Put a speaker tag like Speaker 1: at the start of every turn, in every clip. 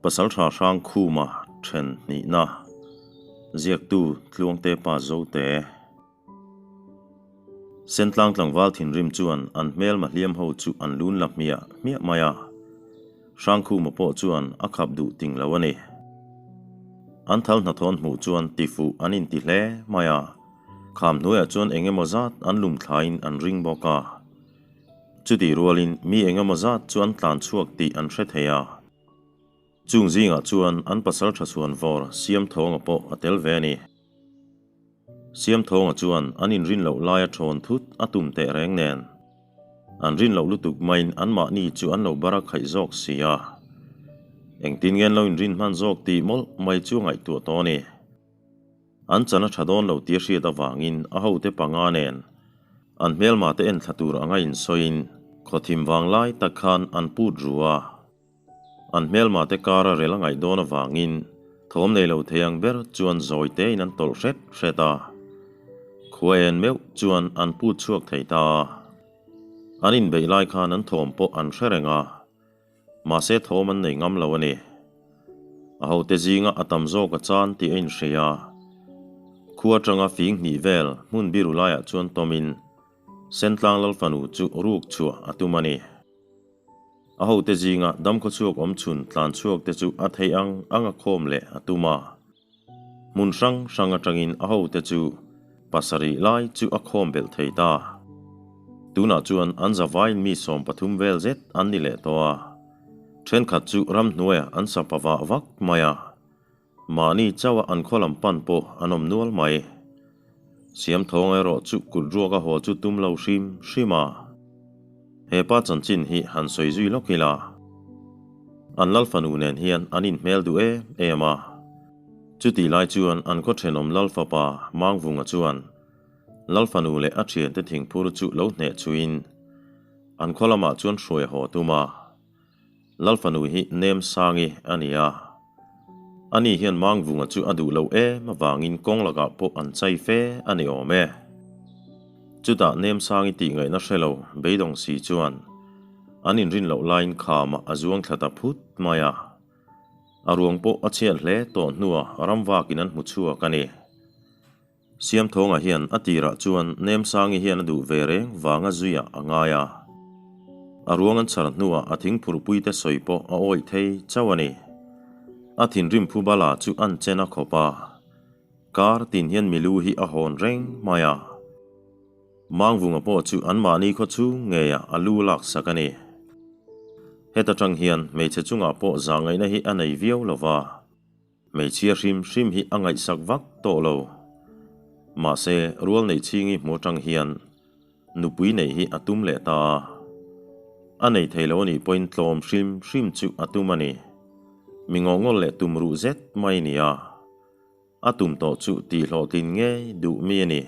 Speaker 1: Pasalṭha Hrangkhuma ṭhen hnihna, Ziaktu Tluangte Pa Zote. Sentlang tlangval thinrim chuan an hmelma hliam ho chu an lun la hmiah hmiah mai a, Hrangkhuma pawh chuan a khap duh ting lo a ni. An thal hnathaw'n hmuh chuan tifuh an inti hle mai a, kham hnuaiah chuan eng emaw zat an lum thlaiin an ring bawk a. Chutih rualin mi eng emaw zat chu an tlan chhuak tih an hre thei a. Chung zingah chuan an pasal tha chhuan vawr Siamthawnga pawh a tel ve a ni. Siamthawnga chuan an inrin loh laia thawn thut a tum teh reng nen, an rin loh lutuk maiin anmahni chu an lo bar a khaih zawk si a. Engtin nge an lo inrin hman zawk tih mawlh mai chu a ngaihtuah tawh a ni. An chan a tha dawn lo tih a hriat avangin a hote panga nen an hmelma te enthla tur anga insawiin khawthim vang lai tak khan an put ru a. An hmelma te kar a rel a ngaih dawn avangin thawm nei lo thei ang ber chuan zawi tein an tawlh hret hret a. Khua en meuh chuan an put chhuak thei ta a. An inbeih lai khan an thawm pawh an hre reng a. Mahse thawm an nei ngam lo a ni. A hote zinga a tam zawk a chan tih a inhria a. Khua atanga fing hnih vel hmun biru laiah chuan tawmin Sentlang Lalfanu chu ruk chhuah a tum a ni. A hote zinga damkhawchhuak awm chhun tlan chhuak te chu a theih ang ang a khawm leh a tum a. Hmun hrang hrang atangin a hote chu pasarih lai chu a khawm belh thei ta. Tunah chuan an zavaiin mi 13 vel zet an ni leh tawh a. Thenkhat chu ramhnuaiah an sa pa vah vak mai a. Mahni chauha an khaw lam pan pawh an awm nual mai. Siamthawng erawh chu kut ruak a haw chu tum lo hrim hrim a. He pa chanchin hi han sawi zui lawk ila. An lal fanu nen hian an inhmel duh em em a. Chutih lai chuan an khaw thenawm lal fapa Mangvunga chuan lal fanu leh a thiante thingphur chu lo hneh chuin an khaw lamah chuan hruai haw tum a. Lal fanu hi Nemsangi a ni a. Ani hian Mangvunga chu a duh lo em avangin kawng lakah pawh an chai fe a ni awm e. Chutah Nemsangi tih ngaihna hre lo beidawng si chuan an inrin loh laiin khamah a zuang thla ta phut mai a. A ruang pawh a chhiat hle tawh hnuah ramvakin an hmu chhuak a ni. Siamthawnga hian a tirah chuan Nemsangi hian a duh ve reng vanga zuiah a ngai a. A ruang an chhar hnuah a thingphurhpui te sawi pawh a awih thei chauh a ni. A thinrim phu bala chu an chen a khawp a. Kar tin hian milu hi a hawn reng mai a. Mangvunga pawh chu anmahni khaw chhung ngeiah a lu laksak a ni. Heta tang hian hmeichhe chungah pawh zahngaihna hi a nei viau lo va. Hmeichhia hrim hrim hi a ngaihsak vak tawh lo. Mahse, rual neih chhingi hmu atang hian nupui neih hi a tum leh ta a. A nei thei lo a nih pawhin tlawm hrim hrim chu a tum a ni. Mi ngawhngawl leh tum ruh zet mai a ni a. A tum tawh chu tihhlawhtlin ngei duh mi a ni.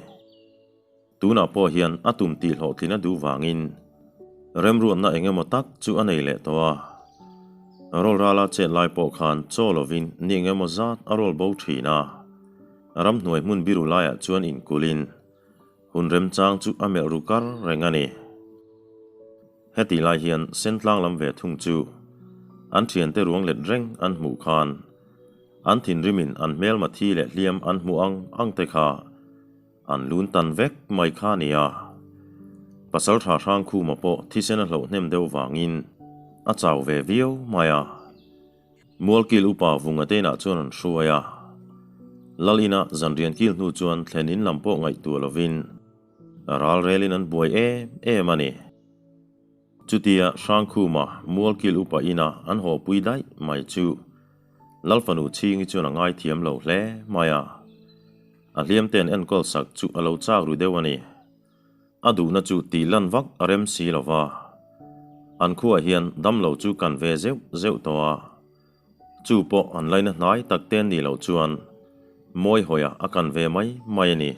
Speaker 1: Tunah pawh hian a tum tihhlawhtlin a duh vangin remruatna eng emaw tak chu a nei leh tawh a. Rawl rala chet lai pawh khan chaw lovin ni eng emaw zat a rawl bo thin a. Ramhnuai hmun biru laiah chuan inkulhin hun remchang chu a melh ru kar reng a ni. Hetih lai hian Sentlang lam ve thung chu an thiante ruang let reng an hmuh khan an thinrimin an hmelma thi leh hliam an hmuh ang ang te kha An lun tan vek mai kha a ni a. Pasal tha Hrangkhuma pawh thisen a hloh hnem deuh vangin a chau ve viau mai a. Mualkil upa Vunga te inah chuan an hruai a. Lal ina zanrian kil hnu chuan thlen in lam pawh ngaihtuah lovin ral relin an buai em em a ni. Chutia Hrangkhuma Mualkil upa ina an hawpui daih mai chu Lal fanu Chhingi chuan a ngaithiam lo hle mai a. A hliam ten enkawl sak chu a lo chak ru deuh a ni. A duhna chu tih lan vak a rem si lo va. An khuaah hian damlo chu kan ve zeuh zeuh tawh a. Chu pawh an laina hnai tak te nih loh chuan mawi hawiah a kan ve mai mai a ni.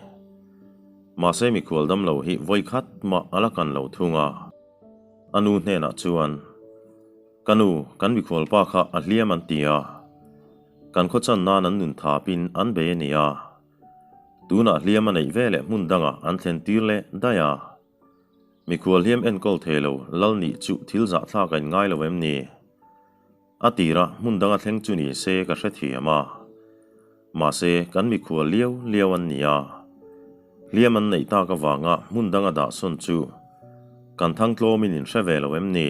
Speaker 1: Mahse mikhual damlo hi vawi khat mah a la kan lo thung a. A nu hnenah chuan, Ka nu, kan mikhual pa kha a hliam an ti a. Kan khaw chan nan an nun thapin an bei a ni a. Tunah hliam a neih ve leh hmun dangah an thlen tir leh daih a. Mikhual hliam enkawl thei lo lal nih chu thil zahthlak a inngai lo em ni? A tira hmun danga thleng chu ni se ka hrethiam a. Mahse, kan mikhual liau liau an ni a. Hliam an neih tak avanga hmun danga dah sawn chu kan thang tlawmin in hre ve lo em ni?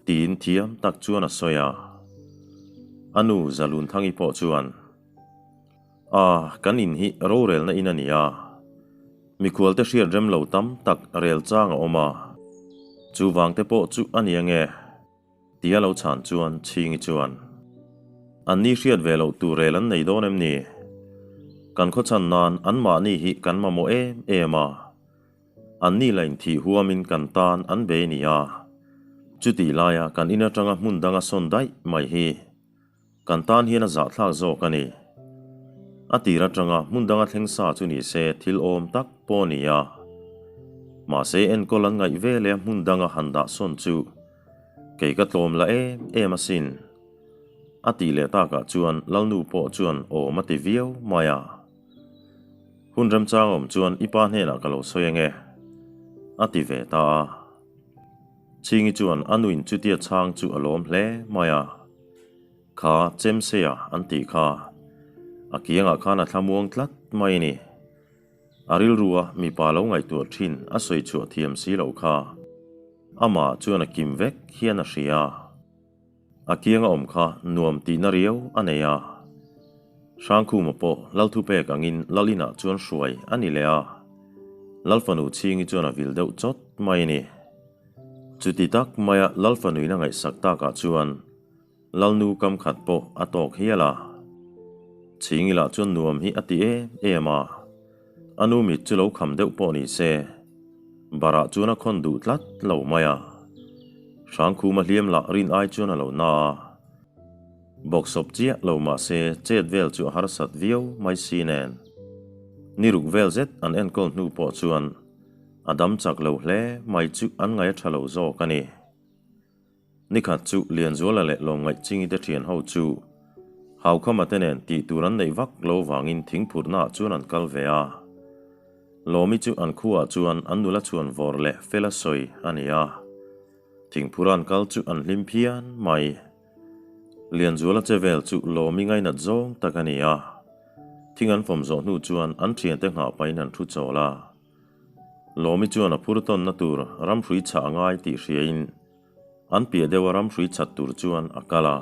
Speaker 1: Tiin thiam tak chuan a sawi a. A nu Zalunthangi pawh chuan, A, kan in hi rorelna in a ni a. Mikhualte hriat rem lo tam tak rel chang a awm a. Chuvangte pawh chu a ni ange. Tia lo chhan chuan Chhingi chuan, An ni hriat ve loh tur rel an nei dawn em ni? Kan khaw chhan nan anmahni hi kan mamawh em em a. An ni la inthih huamin kan tan an be ni a. Chutih laia kan in atanga hmun danga sawn daih mai hi kan tan hian a zahthlak zawk a ni. A tir atanga hmun danga thleng sa chu ni se thil awm tak pawh a ni a. Mahse enkawl an ngaih ve leh a hmun danga han dah sawn chu kei ka tlawm la em em asin. A tih leh takah chuan Lalnu pawh chuan awm a ti viau mai a. Hun remchang awm chuan i pa hnenah ka lo sawi ange, a ti ve ta a. Chhingi chuan a nuin chutia chhang chu a lawm hle mai a. Kha Chemseia an tih kha a kiangah khan a thlamuang tlat mai a ni. A rilrua mipa lo ngaihtuah thin a sawi chhuah thiam si loh kha amah chuan a kim vek hian a hria. A kianga awm kha nuam tihna riau a nei a. Hrangkhuma pawh Lalthupek angin Lalinah chuan hruai a ni leh a. Lalfanu chhingi chuan a vil deuh chawt mai a ni. Chuti tak maia Lalfanuin a ngaihsak takah chuan Lalnu kam khat pawh a tawk hial a. Chhingi lah chuan nuam hi a ti em em a. A nu mit chu lo kham deuh pawh ni se, barah chuan a khawn duh tlat lo mai a. Hrangkhuma hliam lah rin ai chuan a lo na a. Bawksawp chiah lo mah se chet vel chu a harsat viau mai si nen. Ni ruk vel zet an enkawl hnu pawh chuan a dam chak lo hle mai chu an ngaih a tha lo zawk a ni. Nikhat chu Lianzuala leh Lawmngaih Chingi te thian ho chu Haukhama te nen tih tur an neih vak lo vangin thingphurhna ah chuan an kal ve a. Lawmi chu an khuaah chuan an nula chhuan vawr leh fel a sawi a ni a. Thingphur an kal chu an hlim phian mai. Lianzuala che vel chu Lawmi ngainat zawng tak a ni a. Thing an fawm zawh hnu chuan an thiante nghah pahin an thu chawl a. Lawmi chuan a phur tawnna tur ramhrui chhah a ngai tih hriain an piah deuha ramhrui chhat tur chuan a kal a.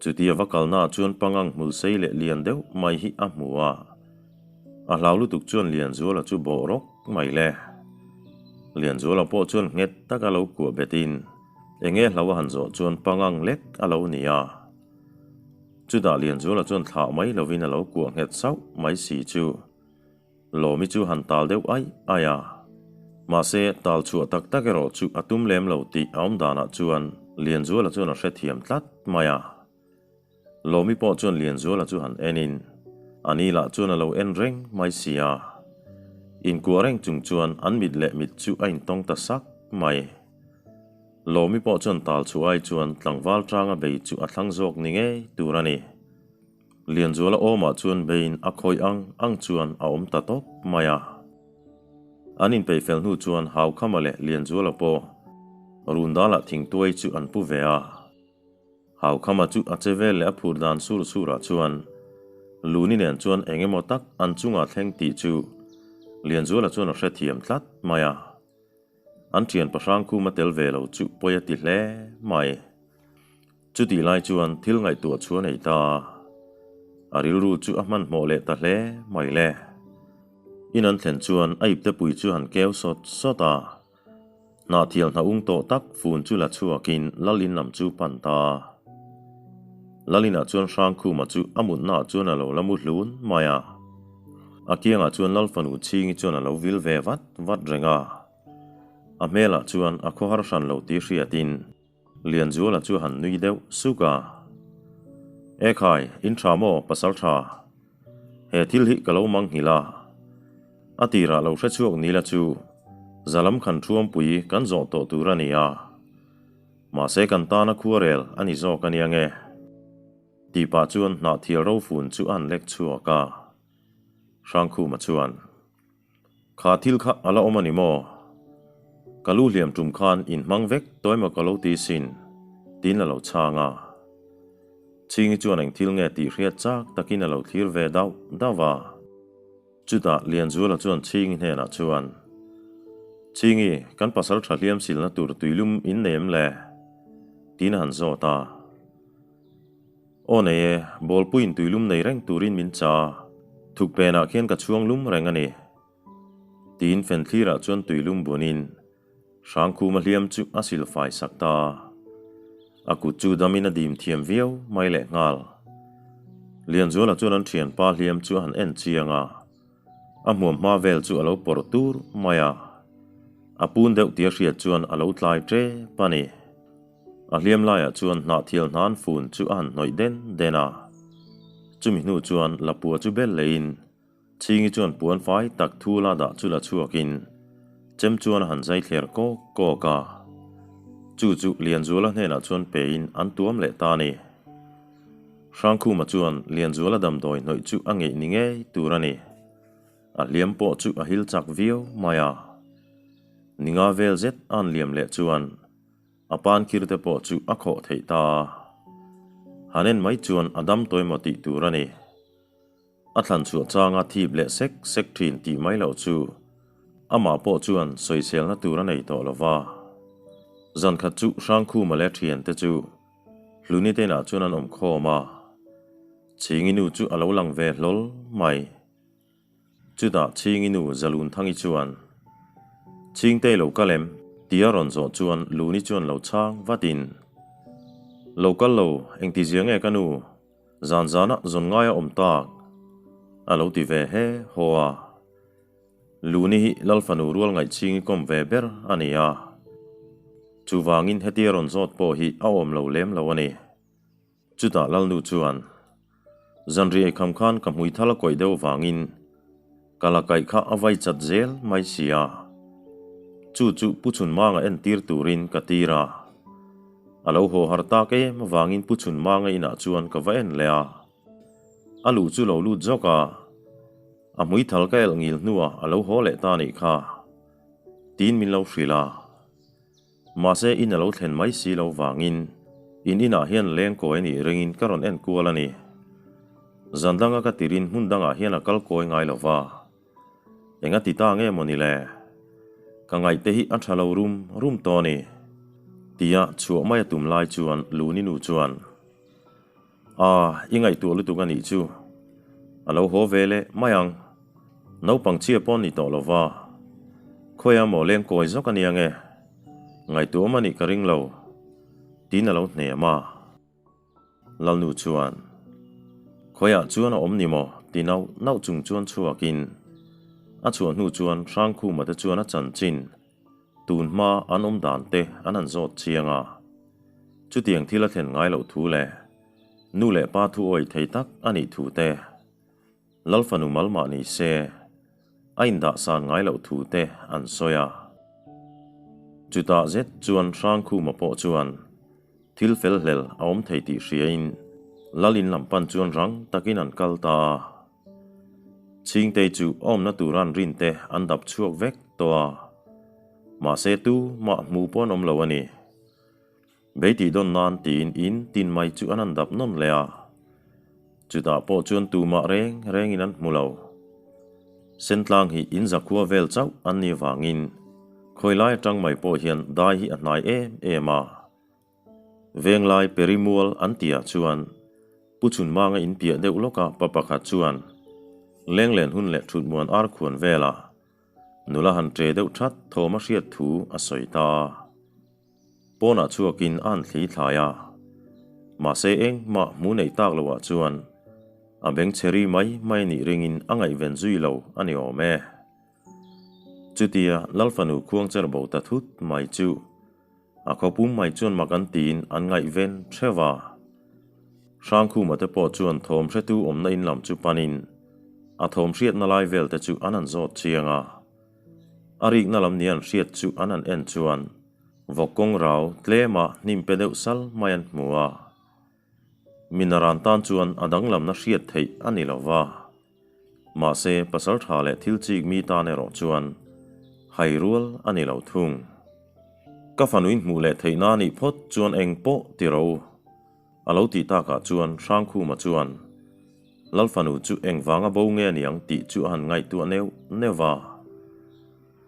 Speaker 1: Chutia va kalnaah chuan pangang hmul sei leh lian deuh mai hi a hmu a. A hlau lutuk chuan Lianzuala chu bawh rawk mai le. Lianzuala pawh chuan nghet taka lo kuah betin eng nge hlau a han zawh chuan pangang lek a lo ni a. Chutah Lianzuala chuan thlah mai lovin a lo kuah nghet sauh mai si chu. Lawmi chu han tal deuh aih aih a. Mahse, tal chhuah tak tak erawh chu a tum lem lo tih a awm danah chuan Lianzuala chuan a hrethiam tlat mai a. Lawmi pawh chuan Lianzuala chu han enin a ni lah chuan a lo en reng mai si a. Inkuah reng chung chuan an mit leh mit chu a intawng ta sak mai. Lawmi pawh chuan tal chhuah ai chuan tlangval tanga bei chu a thlang zawk ni ngei tur a ni. Lianzuala awmah chuan beiin a khawih ang ang chuan a awm ta tawp mai a. An inpeih fel hnu chuan Haukhama leh Lianzuala pawh Rundalah thingtuai chu an pu ve a. Haukhama chu a che vel leh a phur dan sur surah chuan Luni nen chuan eng emaw tak an chungah thleng tih chu Lianzuala chuan a hrethiam tlat mai a. An thian pahrang khum a tel ve lo chu pawi a ti hle mai. Chutih lai chuan thil ngaihtuah chu a nei ta a, a rilru chu a hmanhmawh leh ta hle mai le. In an thlen chuan a ipte pui chu han keu sawt sawt a, hnahthial hna ung tawh tak fun chu la chhuakin Lalin lam chu pan ta a. Lalinah chuan Hrangkhuma chu a mutnaah chuan a lo la mu hlun mai a. A kiangah chuan Lalfanu Chhingi chuan a lo vil ve vat vat reng a. A hmelah chuan a khawhar hran lo tih hriatin Lianzuala chu han nui deuh suk a. E khai, in tha maw pasal tha? He thil hi ka lo mang nghilh a. A tirah lo hre chhuak nila chu zalam khan thuampui kan zawh tawh tur a ni a. Mahse kan tana khuarel a ni zawk a nia nge? Tih pah chuan hnahthial rofun chu a han lek chhuak a. Hrangkhuma chuan, Kha thil kha a la awm a ni maw? Ka lu hliam tum khan in hmang vek tawh emaw ka lo ti sin? Tiin a lo chhang a. Chhingi chuan eng thil nge tih hriat chak takin a lo thlir ve dauh dauh a. Chutah Lianzuala chuan Chhingi hnenah chuan, Chhingi, kan pasal tha hliam silna tur tuilum in nei em le? Tiin a han zawt a. Aw nei e, bawlpuiin tuilum nei reng turin min cha a, thukpenah khian ka chhuang lum reng a ni. Tiin fenthlirah chuan tuilum bunin Hrangkhuma hliam chu a silfai sak ta a. A kut chu damin a dim thiam viau mai leh nghal. Lianzuala chuan an thianpa hliam chu a han en chiang a, a hmuam hma vel chu a lo pawrh tur mai a. A pun deuh tia hriat chuan a lo tlai tep a ni. A hliam laiah chuan hnahthial hnan fun chu a han hnawih den den a. Chumi hnu chuan Lapua chu bel leiin Chhingi chuan puan fai tak thul a dah chu la chhuakin chem chuan a han zai thler kawk kawk a. Chu chu Lianzuala hnenah chuan pein an tuam leh ta a ni. Hrangkhuma chuan Lianzuala damdawi hnawih chu a ngeih ni ngei tur a ni. A hliam pawh chu a hil chak viau mai a. Ninga vel zet a han liam leh chuan A pankhir te pawh chu a khawh theih ta a. Han en mai chuan a dam tawi maw tih tur a ni. A thlan chhuah changa thip leh sek sek thin tih mai loh chu amah pawh chuan sawiselna tur a nei tawh lo va. Zan khat chu Hrangkhuma leh thiante chu Hluni te inah chuan an awm khawm a. Chhingi nu chu a lo lang ve hlawl mai. Chutah Chhingi nu Zalun Thangi chuan, Chhingtei lo kal em? tia rawn zawh chuan Luni chuan lo chhang vatin, Lo kal lo, engtizia nge ka nu? Zan zana zawn ngai a awm tak, a lo ti ve he haw a. Luni hi Lal fanu rual ngaihchhingi kawm ve ber a ni a. Chuvangin hetia rawn zawt pawh hi a awm lo lem lo a ni. Chutah Lalnu chuan, Zanri eikham khan ka hmui thal a kawih deuh vangin ka la kaih kha a vai chat zel mai si a. Chu chu Pu Chhunmanga entir turin ka tir a. A lo haw har tak em avangin Pu Chhunmanga inah chuan ka va en leh a. A luh chu lo lut zawk a, a hmui thal ka elh ngil hnuah a lo haw leh ta nih kha, tiin min lo hrilh a. Mahse in a lo thlen mai si lo vangin in inah hian leng kawi a nih ringin ka rawn en kual a ni. Zan danga ka tirin hmun dangah hian a kal kawi ngai lo va. Eng a ti ta nge maw ni le? Ka ngaihte hi a tha lo rum rum tawh a ni. Tia chhuah mai a tum lai chuan Luni nu chuan, A, i ngaihtuah lutuk a nih chu. A lo haw ve leh mai ang. Naupang chhia pawh ni tawh lo va. Khawiah maw leng kawi zawk a nia nge? Ngaihtuah awm a nih ka ring lo. Tiin a lo hnem a. Lalnu chuan, Khawiah chuan a awm ni maw? ti nauh nauh chung chuan chhuakin a chhuah hnu chuan Hrangkhuma te chuan a chanchin tun hma an awm dan te an han zawt chiang a. Chutiang thil a thlen ngai loh thu leh nu leh pa thu awih thei tak a nih thu te, Lal fanu mal mah ni se a indah san ngai loh thu te an sawi a. Chutah zet chuan Hrangkhuma pawh chuan thil fel hlel a awm thei tih hriain Lal in lam pan chuan rang takin an kal ta a. Chhingtei chu awmna tura an rin te an dap chhuak vek tawh a, mahse tu mah hmu pawh an awm lo a ni. Bei tih dawn nan tiin in tin mai chu an han dap nawn leh a, chutah pawh chuan tumah reng rengin an hmu lo. Sentlang hi in zakhua vel chauh an nih vangin khawilai atang mai pawh hian dai hi a hnai em em a. Venglai Perimual an tihah chuan Pu Chhunmanga in piah deuh lawka pa pakhat chuan Lenglen hun leh Thutmuan ar khuan velah nula han ṭe deuh ṭhat thawm a hriat thu a sawi ta a. Pawnah chhuakin a han thli thlai a, mahse engmah hmu neih tak loah chuan a beng chhe ri mai mai nih ringin a ngaihven zui lo a ni awm e. Chutia Lalfanu khuangcher bo ta thut mai chu a khawpum mai chuan mak an tiin an ngaihven theuh a. Hrangkhuma te pawh chuan thawm hretu awmna in lam chu panin a thawm hriatna lai vel te chu an han zawt chiang a. A rikna lam ni an hriat chu an han en chuan vawk kawng rau tlema hnim pe deuh sal mai an hmu a. Minaran tan chuan a danglamna hriat theih a ni lo va. Mahse pasal tha leh thil chik mi tan erawh chuan hai rual a ni lo thung. Ka fanuin hmuh leh theih na nih phawt chuan eng pawh ti ro. A lo tih takah chuan Hrangkhuma chuan Lal fanu chu engvanga bo nge aniang tih chu a han ngaihtuah neuh neuh va.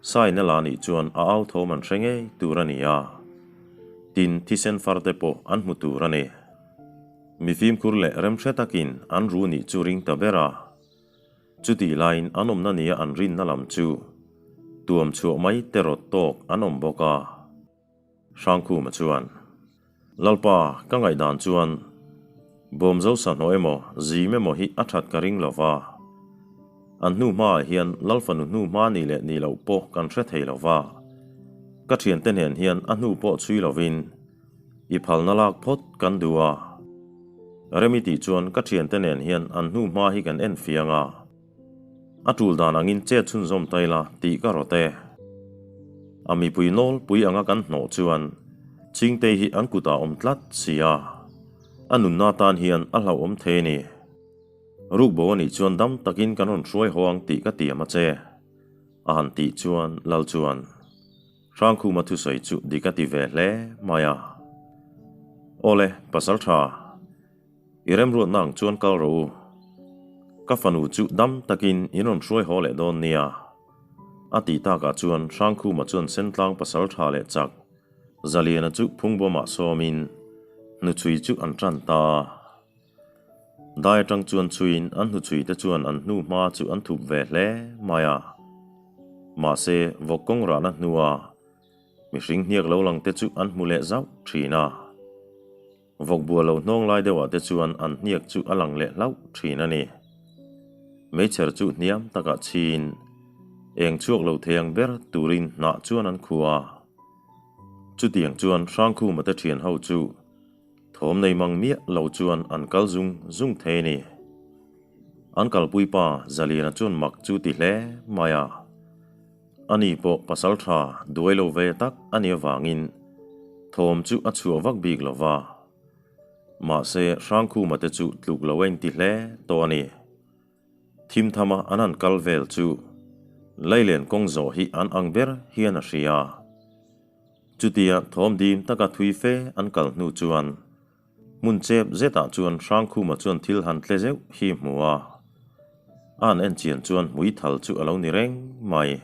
Speaker 1: Saina la nih chuan a au thawm an hre ngei tur a ni a, tin thisen far te pawh an hmu tur a ni. Mi fimkhur leh remhre takin an ru nih chu ring ta ber a. Chutih laiin an awmna nia an rinna lam chu tuam chhuah mai te rawt tawk an awm bawk a. Hrangkhuma chuan, Lalpa, ka ngaihdan chuan Bawmzo sahnaw emaw zim emaw hi a that ka ring lo va. An hnu hmaah hian Lalfanu hnu hma ni leh ni loh pawh kan hre thei lo va. Ka thiante nen hian a hnu pawh chhui lovin i phalna lak phawt kan duh a. Remi tih chuan ka thiante nen hian an hnu hma hi kan en fiang a. A tul dan angin chet chhunzawm ta ila tih ka rawt e. A mipui nawlpui anga kan hnawh chuan Chingtei hi an kutah awm tlat si a, a nunna tan hian a hlauhawm thei a ni. Rukbo a nih chuan dam takin kan rawn hruai haw ang tih ka tiam a che, a han tih chuan Lal chuan Hrangkhuma thusawi chu dik a ti ve hle mai a. Awle, pasal tha. I remruatna ang chuan kal rawh u. Ka fanu chu dam takin in rawn hruai haw leh dawn nia. A tih takah chuan Hrangkhuma chuan Sentlang pasal tha leh chak Zaliana chu phungbawmah sawmin hnuchhui chu an tan ta a. Dai atang chuan chhuiin an hnuchhui te chuan an hnu hma chu an thup ve hle mai a. Mahse, vawk kawng rahna hnua mihring hniak lo lang te chu an hmu leh zauh thin a. Vawk bua lo hnawng lai deuhah te chuan an hniak chu a lang leh hlauh thin a ni. Meichher chu hniam takah chhin eng chhuak lo thei ang ber turin hnah chuan an khu a. Chutiang chuan Hrangkhuma te thian ho chu thawm nei mang miah lo chuan an kal zung zung thei a ni. An kalpui pa Zaliana chuan mak chu ti hle mai a. Ani pawh pasal tha duai lo ve tak a nih avangin thawm chu a chhuah vak bik lo va. Mahse, Hrangkhuma te chu tluk lo a inti hle tawh a ni. Thim thama an han kal vel chu Lailen kawng zawh hi an ang ber hian a hria. Chutia thawm dim taka thui fe an kal hnu chuan Hmun chep zetah chuan Hrangkhuma chuan thil han tle zeuh hi hmu a, a han en chian chuan hmui thal chu a lo ni reng mai.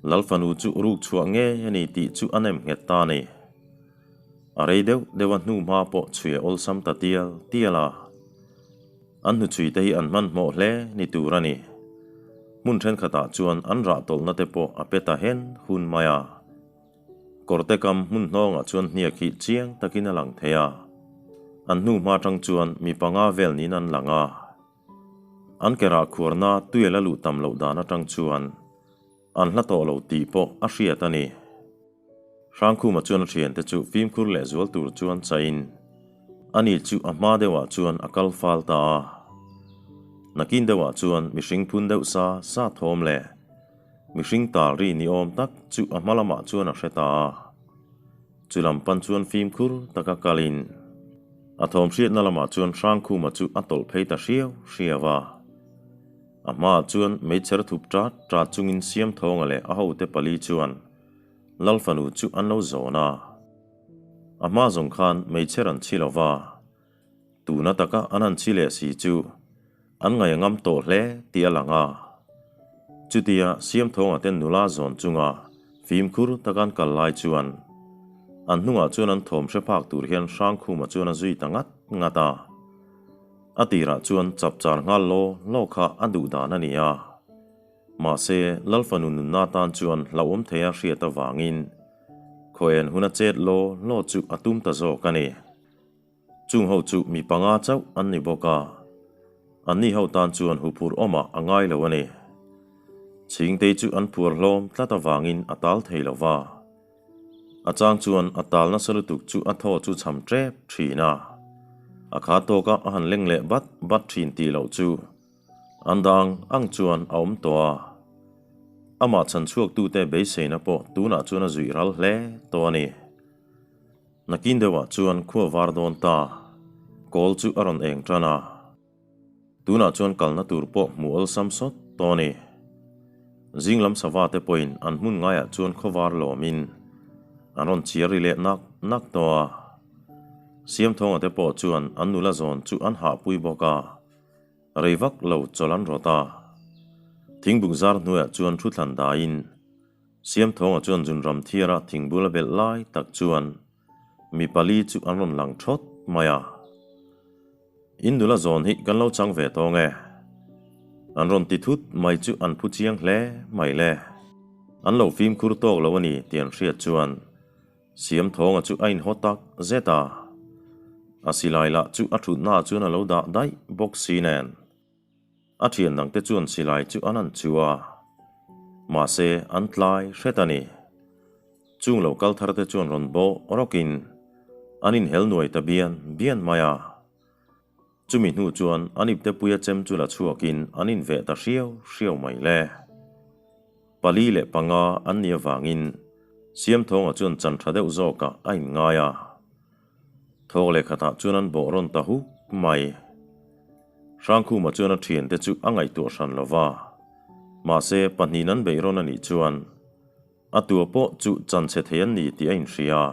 Speaker 1: Lal fanu chu ruk chhuah ngei a ni tih chu a nem nghet ta a ni. A rei deuh deuh a hnu hma pawh chhui a awlsam ta tial tial a. An hnuchhui te hi an hmanhmawh hle ni tur a ni. Hmun thenkhatah chuan an rah tawlhna te pawh a pe ta hen hun mai a. Kawrte kam hmun hnawngah chuan hniak hi chiang takin a lang thei a, an hnu hma atang chuan mi panga vel niin an lang a. An kerah khuarna tuial a luh tam loh dan atang chuan an hla tawh lo tih pawh a hriat a ni. Hrangkhuma chuan a thiante chu fimkhur leh zual tur chuan chaihin ani chu a hma deuhah chuan a kal fal ta a. Nakin deuhah chuan mihring phun deuh sa sa thawm leh Mihring tal ri ni awm tak chu a hma lamah chuan a hre ta a. Chu lam pan chuan fimkhur taka kalin a thawm hriatna lamah chuan Hrangkhuma chu a tawlh phei ta hriau hriau a. A hmaah chuan meichher thup ṭat ṭat chungin Siamthawnga leh a hote pali chuan Lal fanu chu an lo zawn a. A hma zawng khan meichher an chhi lo va, tuna taka an han chhi leh si chu An ngaih a ngam tawh hle tih a lang a. Chutia Siamthawnga ten nula zawn chunga fimkhur taka an kal lai chuan an hnungah chuan an thawm hre phak tur hian Hrangkhuma chuan a zui ta ngat ngat a. A tirah chuan chapchar nghal law law kha a duh dan a ni a. Mahse, Lalfanu nunna tan chuan hlauhawm thei a hriat avangin khawian hun a chet law law chu a tum ta zawk a ni. Chung ho chu mi panga chauh an ni bawk a, anni ho tan chuan huphurh awmah a ngai lo a ni. Chhingtei chu an phuar hlawm tlat avangin a tal thei lo va, a chang chuan a tal nasa lutuk chu a thaw chu cham tep thin a, a kha tawka a han leng leh bat bat thin tih loh chu an dang ang chuan a awm tawh a. Amah chhan chhuaktute beiseina pawh tunah chuan a zuih ral hle tawh a ni. Nakin deuhah chuan khua var dawn ta, kawl chu a rawn eng tan a. Tunah chuan kalna tur pawh hmuh awlsam sawt tawh a ni. Zing lam sava te pawhin an hmun ngaiah chuan khaw var lawmin An rawn chiar ri leh nak nak tawh a. Siamthawnga te pawh chuan an nula zawn chu an hahpui bawk a, rei vak lo chawlh an rawt a. Thingbuk zar hnuaiah chuan thu thlan daiin Siamthawnga chuan zunram thiara thingbul a belh lai tak chuan mi pali chu an rawn lang thawt mai a. In nula zawn hi kan lo chang ve tawng e. An rawn ti thut mai chu an phu chiang hle mai le. An lo fimkhur tawk lo a ni tih an hriat chuan Siamthawnga chu a inhaw tak zet a. A silai lah chu a thutnaah chuan a lo dah daih bawk si nen. A thian dangte chuan silai chu an an chu a, mahse an tlai hret a ni. Chung lo kal thar te chuan rawn bawh rawkin an inhel nuai ta bian bian mai a. Chumi hnu chuan an iptepuia chem chu la chhuakin an inveh ta hriau hriau mai le. 4 le 5 an nih avangin Siamthawnga chuan chan tha deuh zawkah a inngai a. Thawk leh khatah chuan an bawh rawn ta huk mai. Hrangkhuma chuan a thiante chu a ngaihtuah hran lo va, mahse pahnihin an beih rawn a nih chuan a tua pawh chu chanchhe thei an ni tih a inhria.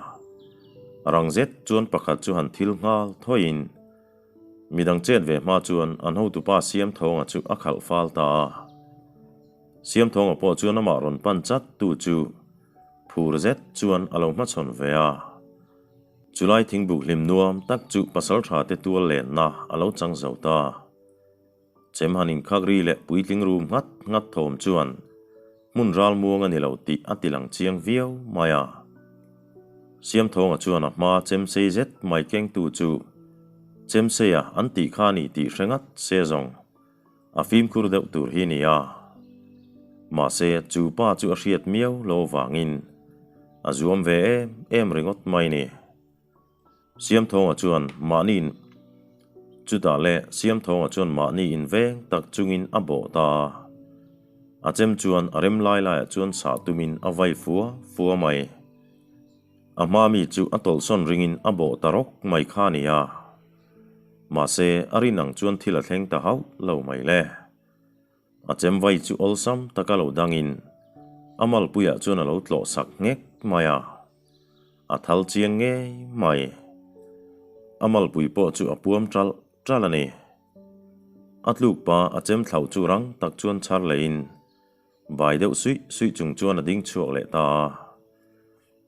Speaker 1: Rang zet chuan pakhat chu han thil nghal thawiin midang chet ve hma chuan an hotupa Siamthawnga chu a khalh fal ta a. Siamthawnga pawh chuan amah rawn pan chat tu chu phur zet chuan a lo hmachhawn ve a. Chulai thingbuk hlim nuam tak chu pasaltha te tual lenna a lo chang zo ta. Chem han inkhak ri leh puitling rum nghat nghat thawm chuan hmun ral muang a ni lo tih a ti lang chiang viau mai a. Siamthawnga chuan a hma chemsei zet mai kengtu chu Chemseia an tih kha a ni tih hre ngat se zawng a fimkhur deuh tur hi nia. Mahse, chu pa chu a hriat miau lo vangin a zuam ve em em ringawt mai ni. Siamthawnga chuan mahni in Chutah leh Siamthawnga chuan mahni in veng tak chungin a bawh ta a. A chem chuan a rem lai laiah chuan sah tumin a vai fua fua mai. A hma mi chu a tawlhsawn ringin a bawh ta rawk mai kha nia. Mahse, a rin ang chuan thil a thleng ta hauh lo mai le. A chem vai chu awlsam taka lo dangin a malpuiah chuan a lo tlawh sak nghek mai a. A thal chiang ngei mai. A malpui pawh chu a puam ṭalh ṭalh a ni. A tluk pa a chem thlauh chu rang tak chuan chhar leiin bai deuh suih suih chung chuan a ding chhuak leh ta a.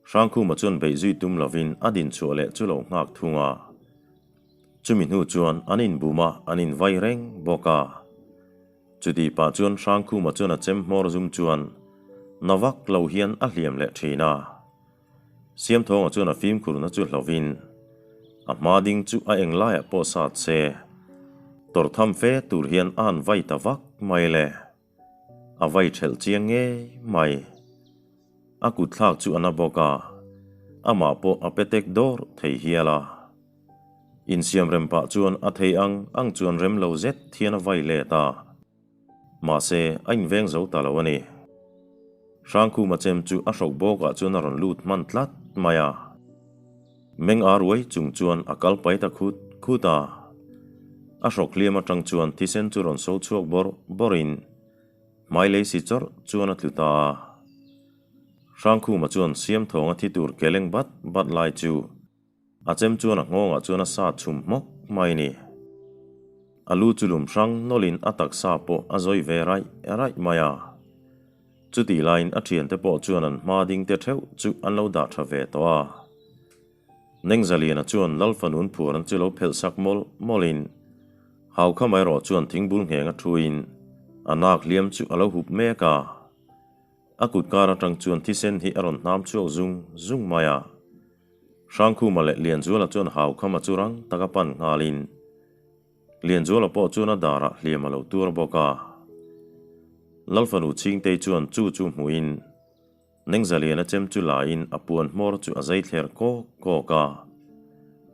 Speaker 1: Hrangkhuma chuan beih zui tum lovin a din chhuah leh chu lo nghak thung a. Chumi hnu chuan an inbum a, an invai reng bawk a. Chutih pah chuan Hrangkhuma chuan a chem hmawr zum chuan na vak lo hian a hliam leh thin a. Siamthawnga chuan a fimkhurna chu hlovin a hma ding chu a eng laiah pawh sat se, tawrhtham fe tur hian a han vai ta vak mai le. A vai thelh chiang ngei mai. A kut thlak chu a na bawk a, amah pawh a pe tek dawr thei hial a. Insiam rem pah chuan a thei ang ang chuan rem lo zet hian a vai let a. Mahse, a inveng zo ta lo a ni. Hrangkhuma chem chu a hrawk bawkah chuan a rawn lut hman tlat mai a. Meng a ruai chung chuan a kal pai ta khut khut a. A hrawk hliam atang chuan thisen chu rawn so chhuak bawrh bawrhin hmai lei si chawrh chuan a tlu ta a. Hrangkhuma chuan Siamthawnga thi tur keleng bat bat lai chu a chem chuan a nghawngah chuan a sa chhum hmawk mai ni. A lu chu lum hrang nawlhin a taksa pawh a zawi ve raih raih mai a. Chutih laiin a thiante pawh chuan an hma ding te theuh chu an lo dah tha ve tawh a. Nengzaliana chuan Lalfanun phuaran chu lo phelh sak mawlh mawlhin Haukham erawh chuan thingbul ngheng a thuin a nak hliam chu a lo hup mek a. A kut kar atang chuan thisen hi a rawn hnam chhuak zung zung mai a. Hrangkhuma leh Lianzuala chuan Haukhama chu rang taka pan nghalin Lianzuala pawh chuan a darah hliam a lo tuar bawk a. Lalfanu Chhingtei chuan chu chu hmuhin Nengzaliana chem chu laiin a puan hmawr chu a zai thler kawk kawk a.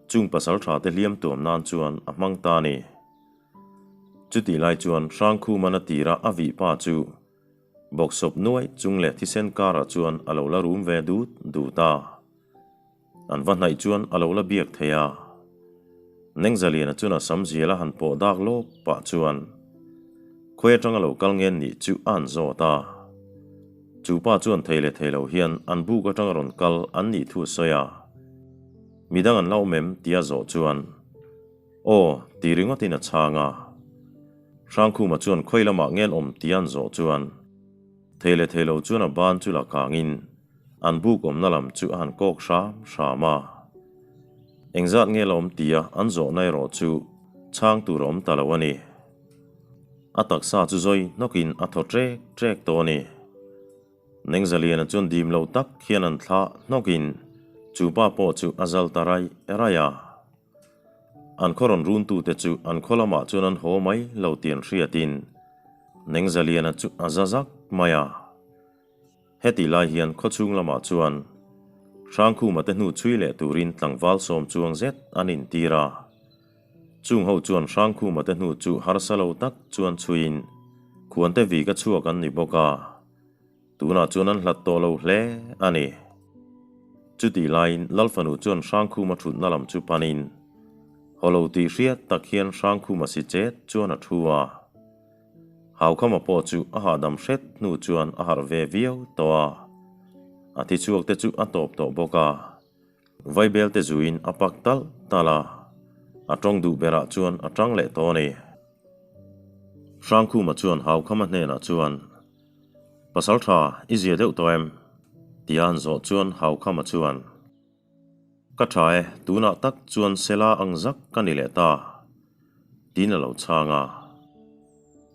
Speaker 1: Chung pasal tha te hliam tuam nan chuan a hmang ta a ni. Chutih lai chuan Hrangkhuman a tira a vih pa chu bawksawp nuai chung leh thisen karah chuan a lo la rum ve dut dut a. An va hnaih chuan a lo la biak thei a. Nengzaliana chuan a sam zial a han pawh dak lawk pah chuan khawi atanga lo kal ngen nih chu a han zawt a. Chu pa chuan thei leh thei lo hian an buk atanga rawn kal an nih thu a sawi a. Midang an la awm em? tia zawh chuan, Aw, ti ringawtin a chhang a. Hrangkhuma chuan khawi lamah nge an awm tia an zawh chuan, thei leh thei lo chuan a ban chu la kangin an buk awmna lam chu a han kawk hram hram a. Engzat nge la awm tia an zawhna erawh chu chhang tur a awm ta lo a ni. A taksa chu zawi hnawkin a thaw ṭek ṭek tawh a ni. Nengzaliana chuan dim lo tak hian an thlah hnawkin chu pa pawh chu a zal ta raih raih a. An khaw rawn runtute chu an khaw lamah chuan an haw mai lo tih an hriatin Nengzaliana chu a za zak mai a. Hetih lai hian khawchhung lamah chuan Hrangkhuma te hnu chhui leh turin tlangval sawm chuang zet an intir a. Chung ho chuan Hrangkhuma te hnu chu harsa lo tak chuan chhuiin khuante vik a chhuak an ni bawk a, tunah chuan an hlat tawh lo hle a ni. Chutih laiin Lalfanu chuan Hrangkhuma thutna lam chu panin haw lo tih hriat tak hian Hrangkhuma si chet chuan a thu a. Haukhama pawh chu a hahdam hret hnu chuan a harh ve viau tawh a, a thi chhuak te chu a tawp tawh bawk a. Vaibel te zuin a pak talh talh a, a tawng duh berah chuan a tang leh tawh a ni. Hrangkhuma chuan Haukhama hnenah chuan, Pasal tha, i zia deuh tawh em? tia an zawh chuan Haukhama chuan, Ka tha e, tunah tak chuan Sela ang zak ka ni leh ta, tiin a lo chhang a.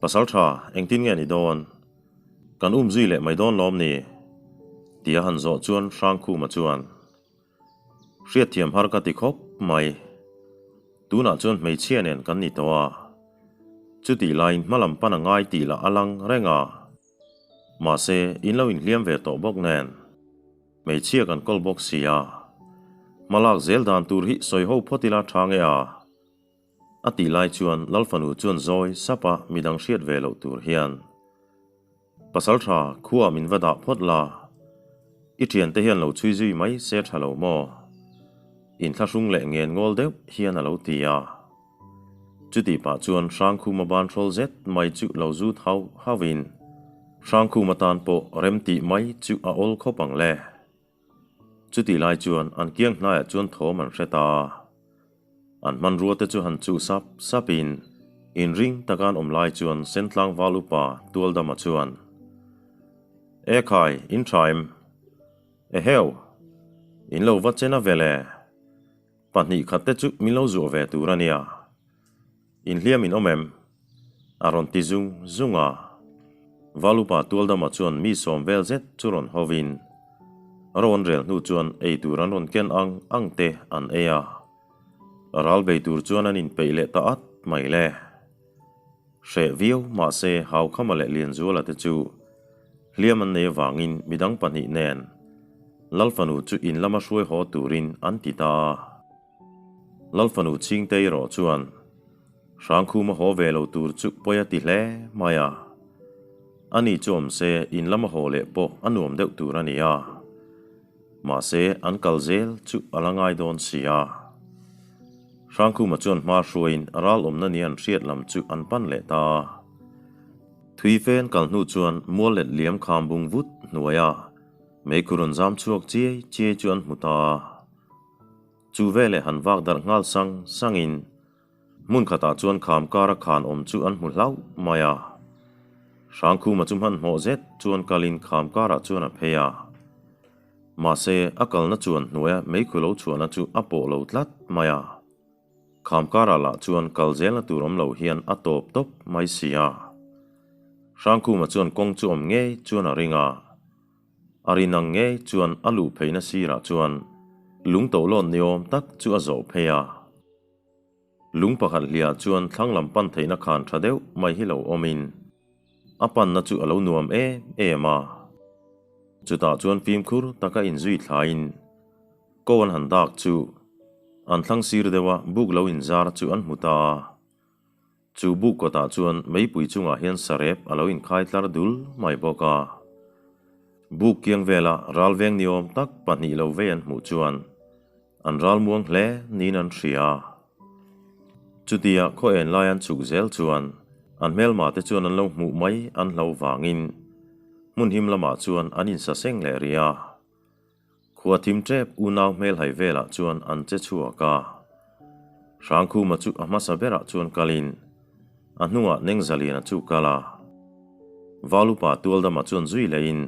Speaker 1: Pasal tha, engtin nge ni dawn? Kan um zui leh mai dawn lawm ni? Tia han zawh chuan Hrangkhuma chuan, Hriatthiam har ka ti khawp mai. Tunah chuan hmeichhia nen kan ni tawh a. Chutih laiin hmalam pan a ngai tih lah a lang reng a. Mahse, in lo inhliam ve tawh bawk nen. Hmeichhia kan kawl bawk si a. Hmalak zel dan tur hi sawi ho phawt ila tha nge a? A tih lai chuan Lalfanu chuan zawi sap a midang hriat ve loh tur hian, Pasal tha, khuaah min va dah phawt la, i thiante hian lo chhui zui mai se tha lo maw? Inthlahrung leh ngen ngawl deuh hian a lo ti a. Chutih pah chuan Hrangkhuma ban hrawl zet mai chu lo zut hauh hauhin, Hrangkhuma tan pawh rem tih mai chu a awl khawp ang le. Chutih lai chuan an kiang hnaiah chuan thawm an hre ta a. An hmanrua te chu han chuh sap sapin inring taka an awm lai chuan Sentlang Val Upa Tualdama chuan, E khai, in tha em? Eheu! In lo va chen a vel e. Pahnih khat te chu min lo zuah ve tur a nia. Inhliam in awm em? A rawn ti zung zung a. Valupa Tualdama chuan mi sawm vel zet chu rawn hovin rawn rel hnu chuan ei tur an rawn ken ang ang te an ei a. Ral bei tur chuan an inpeih leh ta at mai le. Hreh viau mahse Haukhama leh Lianzuala te chu hliam an nei avangin midang pahnih nen Lalfanu chu in lama hruai haw turin an ti ta a. Lalfanu Chhingtei erawh chuan Hrangkhuma haw ve lo tur chu pawi a ti hle mai a. Ani chu awm se in lama haw leh pawh a nuam deuh tur a ni a. Mahse an kal zel chu a la ngai dawn si a. Hrangkhuma chuan hma hruaiin ral awmna ni an hriat lam chu an pan leh ta a. Thui fen kal hnu chuan mual let liam kham bung vut hnuaia meikhu rawn zam chhuak chiai chiai chu an hmu ta a. Chu veleh han vak darh nghal sang sangin hmun khatah chuan kham kara khan awm chu an hmu hlauh mai a. Hrangkhuma chu hmanhmawh zet chuan kalin kham karah chuan a phei a. Mahse, a kalna chuan hnuaia meikhu lo chhuahna chu a pawh lo tlat mai a. Kham karah lah chuan kal zelna tur awm lo hian a tawp tawp mai si a. Hrangkhuma chuan kawng chu awm ngei chuan a ring a. A rin ang ngei chuan a luh pheina sirah chuan lung tohlawn ni awm tak chu a zawh phei a. Lung pakhat hliah chuan thlang lam pan theihna khan tha deuh mai hi lo awmin a panna chu a lo nuam em em a. Chutah chuan fimkhur taka inzui thlaiin ko an han dak chu an thlang sir deuha buk lo inzar chu an hmu ta a. Chu buk kawtah chuan meipui chungah hian sarep a lo inkhai tlar dul mai bawk a. Buk kiang vela ral veng ni awm tak pahnih lo vei an hmuh chuan an ral muang hle niin an hria. Chutia khaw en lai an chhuk zel chuan an hmelma te chuan an lo hmuh mai an hlo vangin. Hmun him lamah chuan an insaseng leh rih a. Khua thim tep unau hmelhai velah chuan an che chhuak a. Hrangkhuma chu a hmasa berah chuan kalin a hnungah Nengzaliana chu kal a. Valupa tualdamah chuan zui lehin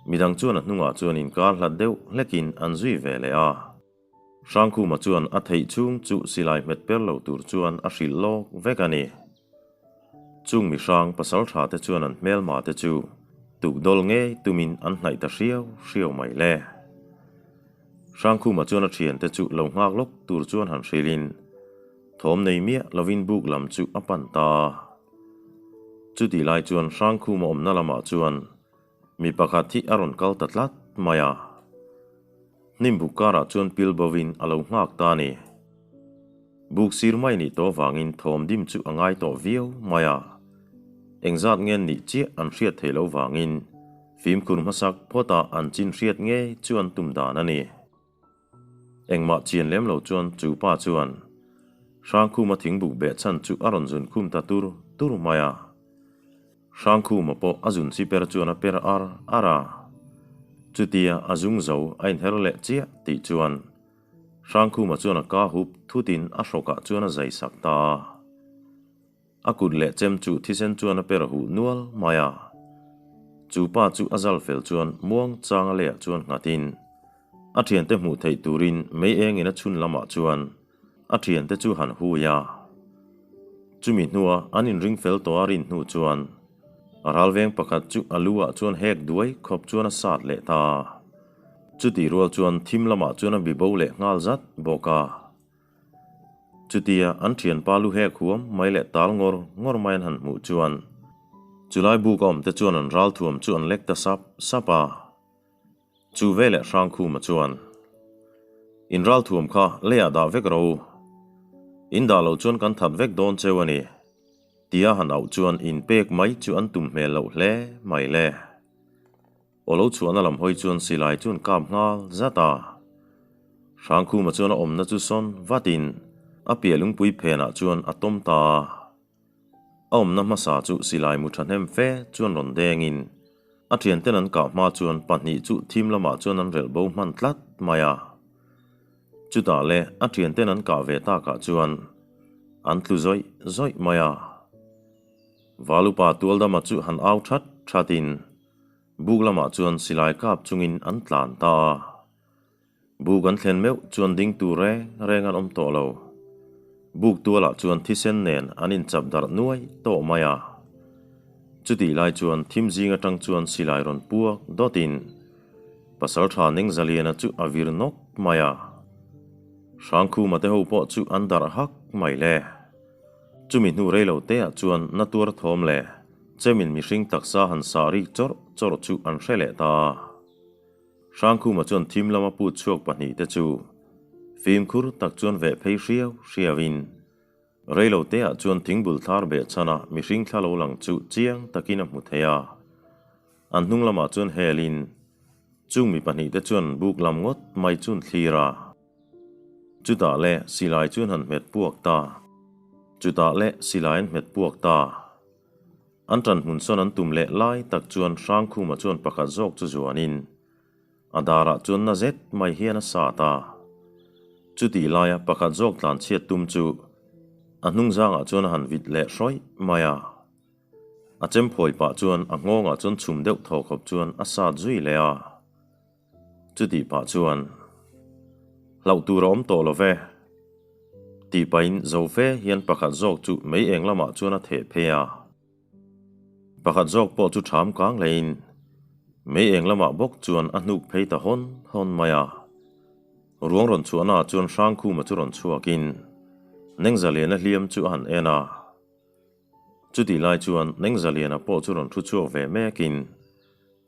Speaker 1: midang chuan a hnungah chuan inkar hlat deuh hlekin an zui ve leh a. Hrangkhuma chuan a theih chhung chu silai hmet per lo tur chuan a hrilh lawk vek a ni. Chung mi hrang pasal tha te chuan an hmelma te chu tukdawl ngei tumin an hnaih ta hriau hriau mai le. Hrangkhuma chuan a thiante chu lo nghak lawk tur chuan han hrilhin thawm nei miah lovin buk lam chu a pan ta a. Chutih lai chuan Hrangkhuma awmna lamah chuan Mi pakhat hi a rawn kal ta tlat mai a, hnim buk karah chuan pil bovin a lo nghak ta a ni. Buk sir mai nih tawh vangin thawm dim chu a ngai tawh viau mai a, engzat nge nih chiah an hriat theih loh vangin fimkhur hmasak phawta an chin hriat ngei chu an tum dan a ni. Engmah chian lem lo chuan chu pa chuan Hrangkhuma thingbuk beh chhan chu a rawn zun khum ta tur tur mai a. Hrangkhuma pawh a zun chi per chuan a per ar ar a. Chutia a zung zo a inher leh chiah tih chuan Hrangkhuma chuan a ka hup thutin a hrawkah chuan a zai sak ta a. A kut leh chem chu thisen chuan a per huh nual mai a. Chu pa chu a zal fel chuan muang changa leiah chuan nghatin a thiante hmuh theih turin mei engin a chhun lamah chuan a thiante chu han hui a. Chumi hnua an inring fel tawh a rin hnu chuan a ralveng pakhat chu a lu ah chuan hek duai khawp chuan a sat leh ta a. Chutih rual chuan thim lamah chuan a bibo leh nghal zat bawk a. Chutia an thianpa lu hek huam mai leh tal ngawr ngawr mai an han hmuh chuan chulai buk a awm te chuan an ralthuam chu an lek ta sap sap a. Chu veleh Hrangkhuma chuan, In ralthuam kha leiah dah vek ro u. In dah loh chuan kan that vek dawn cheu a ni. Tia han auh chuan in pek mai chu an tum hmel loh hle mai le. Aw lo chhuahna lam hawi chuan silai chu an kap nghal zat a. Hrangkhuma chuan a awmna chu sawn vatin a piah lungpui phenah chuan a tawm ta a. A awmna hmasa chu silai mu thahnem fe chuan rawn dengin a thianten an kah hma chuan pahnih chu thim lamah chuan an relh bo hman tlat mai a. Chutah leh a thianten an kah ve takah chuan an tlu zawih zawih mai a. Valupa tualdama chu han au that thatin buk lamah chuan silai kap chungin an tlan ta a. Buk an thlen meuh chuan ding tur reng reng an awm tawh lo. Buk tualah chuan thisen nen an inchap darh nuai tawh mai a. Chutih lai chuan thim zing atang chuan silai rawn puak dawtin Pasaltha Nengzaliana chu a vir nawk mai a. Hrangkhuma te ho pawh chu an darh hak mai le. Chumi hnu rei lo te ah chuan na tuar thawm leh chemin mihring taksa han sah rik chawrh chawrh chu an hre leh ta a. Hrangkhuma chuan thim lama put chhuak pahnihte chu fimkhur tak chuan veh phei hriau hriauin reilo teah chuan thingbul thlar beh chhana mihring thla lo lang chu chiang takin a hmu thei a. An hnung lamah chuan helin chung mi pahnihte chuan buk lam ngawt mai chun thlir a. Chutah leh silai chuan han hmet puak ta. Chutah leh silai an hmet puak ta. An ṭan hmun sawn an tum leh lai tak chuan Hrangkhuma chuan pakhat zawk chu zuanin a darah chuan na zet mai hian a sat a. Chutih laia pakhat zawk tlan chhiat tum chu a hnung zangah chuan a han vit leh hrawih mai a. A chemphawi pah chuan a nghawngah chuan chhum deuh thaw khawp chuan a sat zui leh a. Chutih pah chuan, Hlauh tur a awm tawh lo ve, tih pahin zo fe hian pakhat zawk chu mei eng lamah chuan a theh phei a. Pakhat zawk pawh chu ṭham kang leiin mei eng lamah bawk chuan a hnuk phei ta hawn hawn mai a. Ruang rawn chhuahnaah chuan Hrangkhuma chu rawn chhuakin Nengzaliana hliam chu a han en a. Chutih lai chuan Nengzaliana pawh chu rawn thu chhuak ve mekin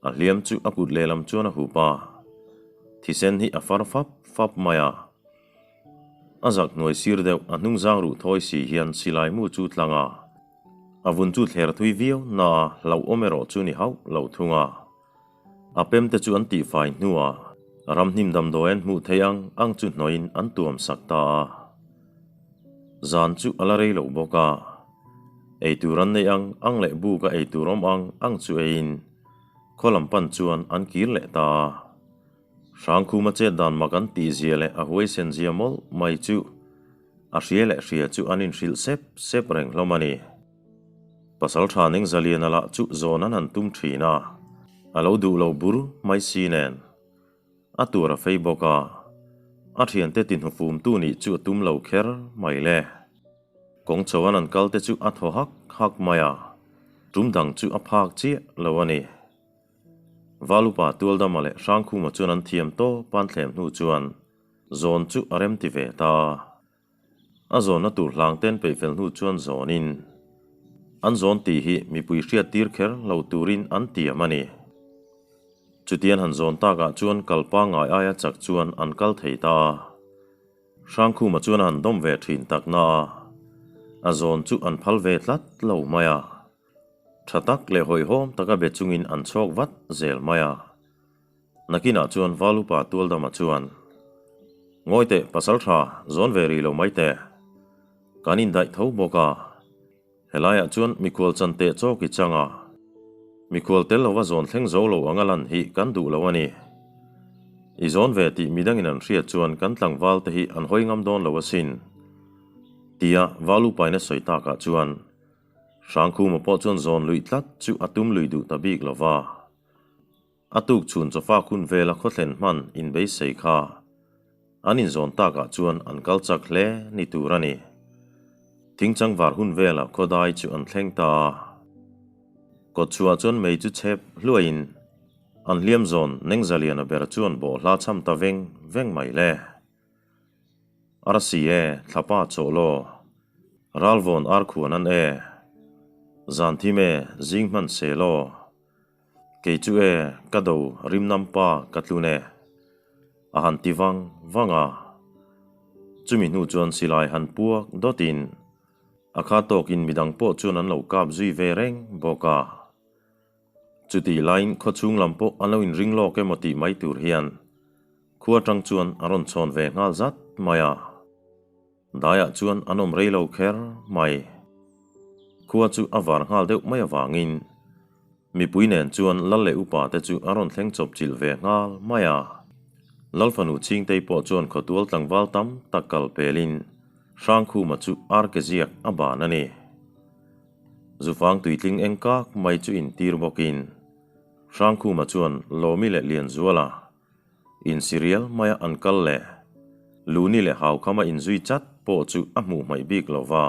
Speaker 1: A hliam chu a kut lehlam chuan a hup a, thisen hi a far fap fap mai a. A zak hnuai sir deuh a hnung zang ruh thawi si hian silai mu chu tlang a, a vun chu thler thui viau na a hlauhawm erawh chu ni hauh lo thung a. A pem te chu an tihfai hnuah ramhnim damdawi an hmuh theih ang ang chu hnawiin an tuam sak ta a. Zan chu a la rei loh bawk a. Eitur an neih ang ang leh buk a eitur awm ang ang chu eiin. Khaw lam pan chuan an kir leh ta a. Hrangkhuma chet dan mak an tih zia leh a huaisen zia mawlh mai chu a hria leh hria chu an inhrilh sep sep reng hlawm a ni. Pasal tha ning Zaliana lah chu zawn an han tum thin a, a lo duh lo bur mai si nen. A tur a fei bawk a, a thiante tihnufumtu nih chu a tum lo kher mai le. Kawng chho an an kal te chu a thaw hak hak mai a, tum dang chu a phak chiah lo a ni. Valupa Tualdama leh Hrangkhuma chuan an thiam tawp an thlem hnu chuan zawn chu a rem ti ve ta a. A zawnna tur hlang ten peih fel hnu chuan zawnin an zawn tih hi mipui hriat tir kher lo turin an tiam a ni. Chutian han zawn takah chuan kal pangngai aia chak chuan an kal thei ta a. Hrangkhuma chuan a han dawm ve thin tak na a, a zawn chu an phal ve tlat lo mai a. Tha tak leh hawihhawm taka be chungin an chhawk vat zel mai a. Nakinah chuan Valupa Tualdama chuan, Ngawi teh pasal tha, zawn ve rih lo mai teh. Kan indaih tho bawk a. Helaiah chuan mikhual chan teh chawk i chang a. Mikhual tel lova zawn thleng zo lo anga lan hi kan duh lo a ni. I zawn ve tih midangin an hriat chuan kan tlangval te hi an hawi ngam dawn lo asin. Tia Valupaina sawi takah chuan Hrangkhuma pawh chuan zawn luih tlat chu a tum lui duh ta bik lo va. A tuk chhun chawfak hun vela khawthlen hman inbeisei kha an inzawn takah chuan an kal chak hle ni tur a ni. Thingchang var hun vela khawdai chu an thleng ta a. Kawtchhuah chuan mei chu chhep hluaiin an hliam zawn Nengzaliana ber chuan bawhhla cham ta veng veng mai le. Arsi e, thlapa chawh law. Ralvawn arkhuan an e. Zanthim e, zing hman se law. Kei chu e, ka do rimnam pa ka tlun e. A han ti vang vang a. Chumi hnu chuan silai han puak dawtin a kha tawkin midang pawh chuan an lo kap zui ve reng bawk a. Chutih laiin khawchhung lam pawh an lo inring lawk emaw tih mai tur hian khua atang chuan a rawn chhawn ve nghal zat mai a. Daiah chuan an awm rei lo kher mai. Khua chu a var nghal deuh mai avangin mipui nen chuan lal leh upa te chu a rawn thleng chawp chilh ve nghal mai a. Lal fanu Chhingtei pawh chuan khawtual tlangval tam tak kal pelin Hrangkhuma chu arke ziak a ban a ni. Zufang tuitling eng kak mai chu intir bawkin Hrangkhuma chuan Lawmi leh Lianzuala Insirial maia an kal leh Luni leh Haukhama inzui chat pawh chu a hmuh hmaih bik lo va.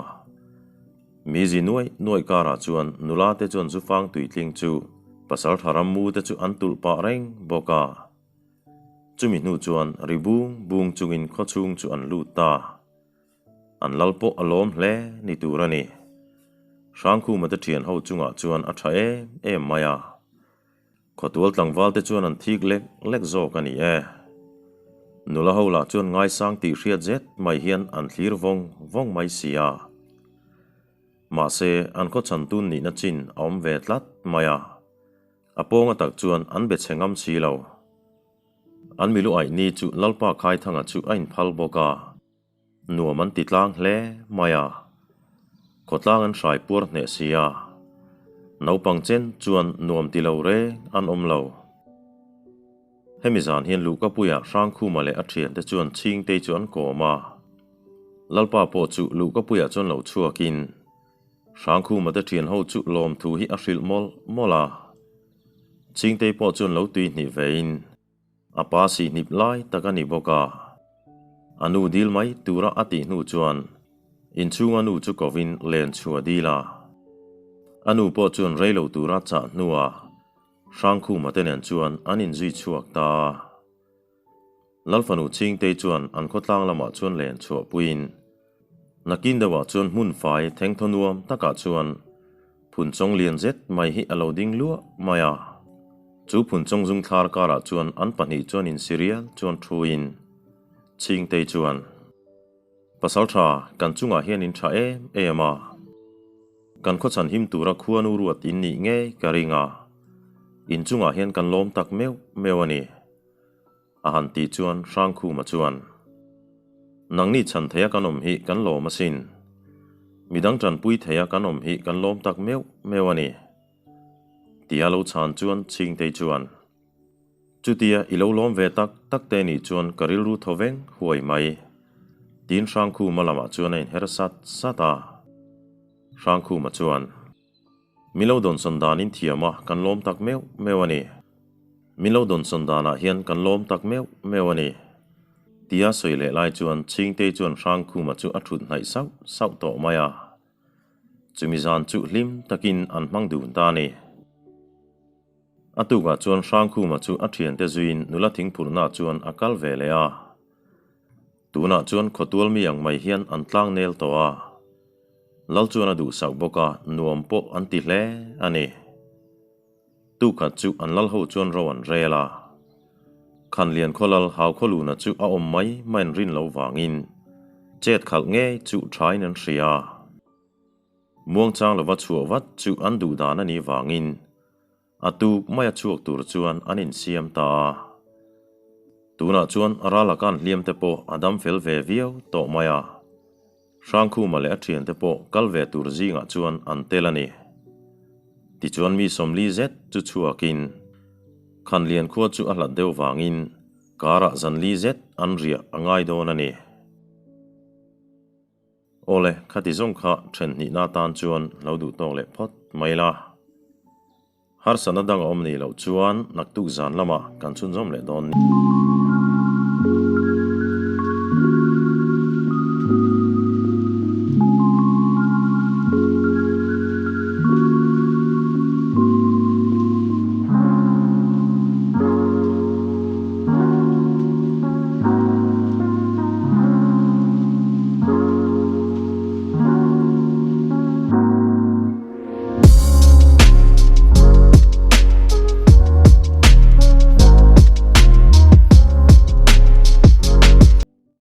Speaker 1: Mizi nuai nuai karah chuan nula te chuan zufang tuitling chu pasal tha ram mu te chu an tulh pah reng bawk a. Chumi hnu chuan ri bung bung chungin khawchhung chu an lut ta. An lal pawh a lawm hle ni tur a ni. Hrangkhuma te thian ho chungah chuan a tha em em mai a. Khawtual tlangval te chuan an thik lek lek zawk a ni e. Nula ho lah chuan ngaisang tih hriat zet mai hian an thlir vawng vawng mai si a. Mahse, an khaw chhantun nihna chin a awm ve tlat mai a. A pawnga tak chuan an be chhe ngam si lo. An milu aih ni chu Lalpa Khaithanga chu a inphal bawk a. Nuam an ti tlang hle mai a, khawtlang an hrai puar hneh si a, naupang chen chuan nuam ti lo reng an awm lo. Hemi zan hian Luhkapuia Hrangkhuma leh a thiante chuan Chhingtei chu an kawm a, Lalpa pawh chu Luhkapuia chuan lo chhuakin Hrangkhuma te thian ho chu lawmthu hi a hrilh mawlh mawlh a, Chhingtei pawh chuan lo tui hnih vein, A pa sihnip lai tak a ni bawk a, a nu dil mai tura a tih hnu chuan inchhunga nu chu kovin len chhuah dil a. A nu pawh chuan rei lo tura chah hnuah Hrangkhuma te nen chuan an inzui chhuak ta a. Lalfanu Chhingtei chuan an khawtlang lamah chuan len chhuah puiin nakin deuhah chuan hmun fai thengthaw nuam takah chuan Phunchawng lian zet mai hi a lo ding luah mai a. Chu phunchawng zungthlar karah chuan an pahnih chuan insirial chuan thuin Chhingtei chuan, Pasal tha, kan chungah hian in tha em em a. Kan khawchhan him tura khuanu ruat in nih ngei ka ring a. In chungah hian kan lawm tak meuh meuh a ni. A han tih chuan Hrangkhuma chuan, Nangni chhan theia kan awm hi kan lawm asin. Midang tanpui theia kan awm hi kan lawm tak meuh meuh a ni. Tia lo chhan chuan Chhingtei chuan, Chutia i lo lawm ve tak tak te nih chuan ka rilru thaw veng huai mai. Tiin Hrangkhuma lamah chuan a inher sat sat a. Hrangkhuma chuan, Min lo dawnsawn danin thiam a, kan lawm tak meuh meuh a ni. Min lo dawnsawn danah hian kan lawm tak meuh meuh a ni. Tia sawi leh lai chuan Chhingtei chuan Hrangkhuma chu a thut hnaih sauh sauh tawh mai a. Chumi zan chu hlim takin an hmang dun ta a ni. A tukah chuan Hrangkhuma chu a thiante zuiin nula thingphurhnaah chuan a kal ve leh a. Tunah chuan khawtual mi ang mai hian an tlang nel tawh a. Lal chuan a duhsak bawk a, nuam pawh an ti hle a ni. Tukhat chu an lal ho chuan ro an rel a. Khanlian khawlal hau khawluna chu a awm mai mai an rin lo vangin chet khalh ngei chu thain an hria. Muangchang lova chhuah vat chu an duh dan a nih vangin a tuk mai a chhuak tur chuan an insiam ta a. Tunah chuan ral a kan hliam te pawh a dam fel ve viau tawh mai a. Hrangkhuma leh a thiante pawh kal ve tur zingah chuan an tel a ni. Tichuan mi 40 zet chu chhuakin Khanlian khua chu a hlat deuh vangin karah zan li zet an riah a ngai dawn a ni. Awle, khati zawng kha then hnihna atan chuan lo duh tawk leh phawt mai la. Harsatna dang a awm nih loh chuan naktuk zan lamah kan chhunzawm leh dawn ni.